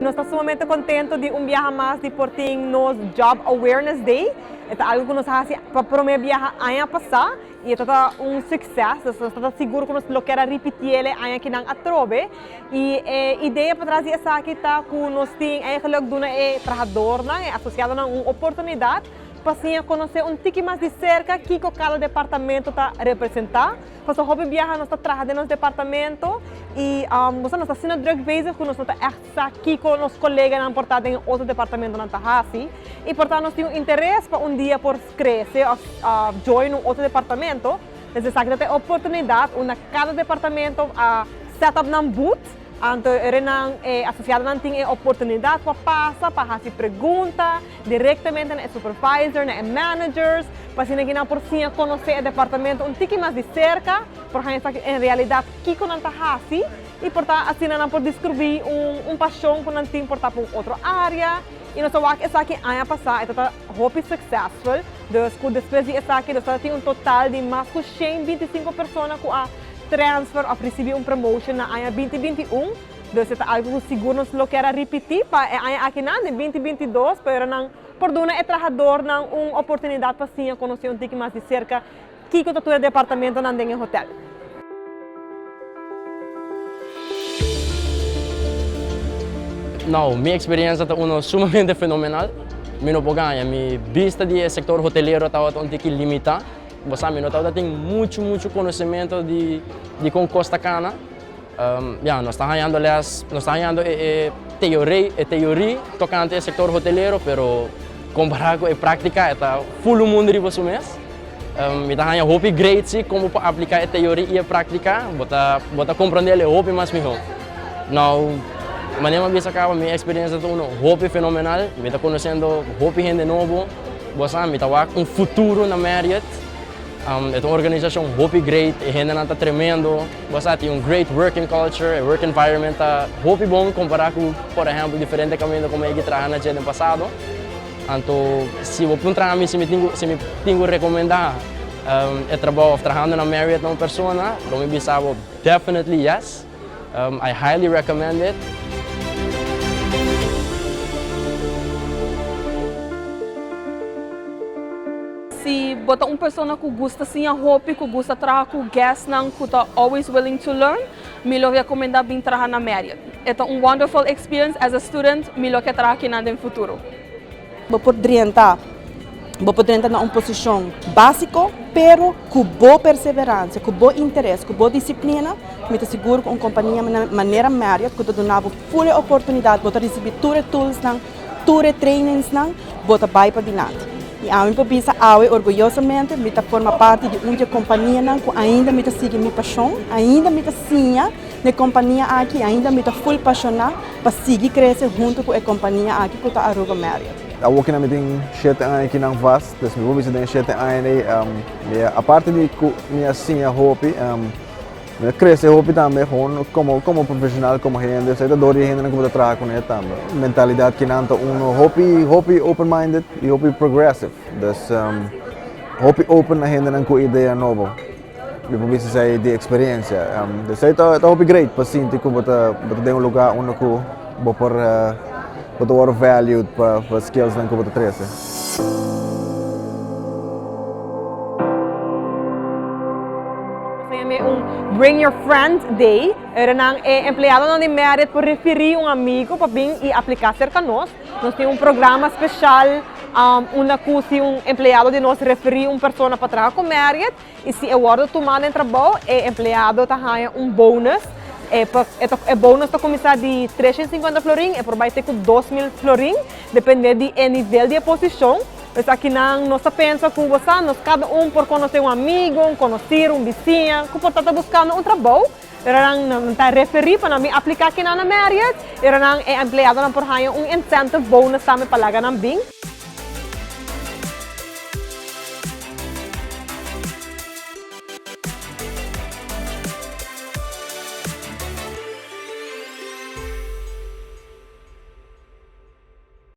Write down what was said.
Nos ta sumamente contento di un biaha mas di por tin nos Job Awareness Day. E ta algo cu nos a haci pa prome biaha aña pasa y e ta ta un succes, dus nos ta ta sigur cu nos lo kier a ripitiel e aña kinan atrobe. Y e idea patras di esaki ta cu nos tin eigenlijk duna e trahadornan, e asociadonan un oportunidad pa siña conoce un tiki mas di cerca kico cada departamento ta representa. Pasobra hopi biaha nos ta traha den nos departamento y nos ta asina druk bezig cu nos no ta echt sa kico nos coleganan por ta den e otro departamentonan ta haci. Y por ta nos tin un interes pa un dia por crece of join un otro departamento. Entonces esaki ta ta e oportunidad unda cada departamento a set up nan booth. Anto erenan e asosiadonan tin e oportunidat pa pasa pa hasi pregunta direktamente na e supervisor, na e managers, pa asina ki nan por siña konosé e departamento un tiki mas di serka, por haña sa en realidat kiko nan ta hasi i por ta asina nan por diskubrí un un pashon ku nan tin por ta pa un otro área. I nos a wak esaki aña pasá, e ta ta hopi successful, dus ku despues di esaki nos ta tin un total di mas ku 125 persona ku a transfer of ricibi un promotion na aña 2021, dus e ta algo cu sigur nos lo kier a ripiti pa e aña akinan den 2022, pero nan por duna e trahadornan un oportunidad pa siña conoce un tiki mas di cerca kico ta tur e departamentonan den e hotel. Nou, mi experiencia ta uno sumamente fenomenal. Mi no por gaña, mi bista di e sector hotelero tabata un tiki limita. Bo sa mi no tabata tin muchu muchu konosementu di di kon kos ta kana. Ya, nos ta hañando lès, nos ta hañando e e teorei e teorí tokante e sektor hotelero, pero kompará ku e práktika e ta ful un mundu riba su mes. Mi ta haña hopi great si komo pa apliká e teorí i e práktika, bo ta bo ta komprondé el hopi mas mihó. Nou, manera mi a bisa kaba mi eksperensia ta unu hopi fenomenal, mi ta konosiendo hopi hende nobo. Bo sa, mi ta wak un futuro na Marriott. E ta un organisashon hopi great, e hendenan ta tremendo. Bo sa, tin un great working culture, e work environment ta hopi bon kompará ku, por ehèmpel, diferente kaminda ku mi a traha na dje den pasado. Anto, si bo puntra mi si mi tin ku, si mi tin ku rekomendá e trabou òf trahando na Marriott na un persona, lo mi bisa bo definitely yes. I highly recommend it. Si bo ta un persona cu gusta siña hopi, cu gusta traha cu guestnan cu ta always willing to learn, mi lo recomenda bin traha na Marriott. E ta un wonderful experience as a student, mi lo ke traha kinan den futuro. Bo por drenta, bo por drenta na un posishon básiko, pero ku bo perseveransia, ku bo interes, ku bo disiplina, mi ta sigur ku un kompania manera Marriott ku ta duna bo ful e oportunidat, bo ta risibí tur e toolsnan, tur e trainingsnan, bo ta bai padilanti. I ami por bisa awe orguyosamente mi ta forma parti di un di e kompanianan ku ainda mi ta sigui mi pashon, ainda mi ta siña na e kompania aki, ainda mi ta ful pashoná pa sigui crece hunto cu e compania aki cu ta Aruba Marriott. Awor kinan mi tin shete aña kinan vast, dus mi por bisa den e shete aña ei mi a aparte di cu mi a siña hopi, mi a crece hopi tambe gewoon como como profesional, como hende, esei ta dor di e hendenan cu bo ta traha cune tambe. Mentalidad kinan ta uno hopi hopi open minded y hopi progressive, dus hopi open na hendenan cu idea nobo. Mi por bisa esei di experiencia. Esei ta ta hopi great pa sinti ku bo ta bo ta den un lugar unda ku bo por bo ta wòrdu valued pa pa skillsnan ku bo ta trese. Nos a yam'é un Bring Your Friend Day. Ora nan e empleadonan di Marriott por referí un amigo pa bin i apliká serka nos. Nos tin un programa speshal unda ku si un empleado di nos referí un persona pa traha ku Marriott i si e wòrdu tumá den trabou e empleado ta haña un bonus. E e bonus ta kuminsá di 350 florin e por bai te ku 2000 florin dependé di e nivel di e posishon. Pues akinan nos ta pensa ku bo sa nos kada un por konosé un amigo, un konosir, un bisiña ku por ta ta buskando un trabou. Pero nan ta referí pa nan bin apliká kinan na Marriott, pero nan e empleadonan por haña un incentive bonus tambe pa laga nan bin.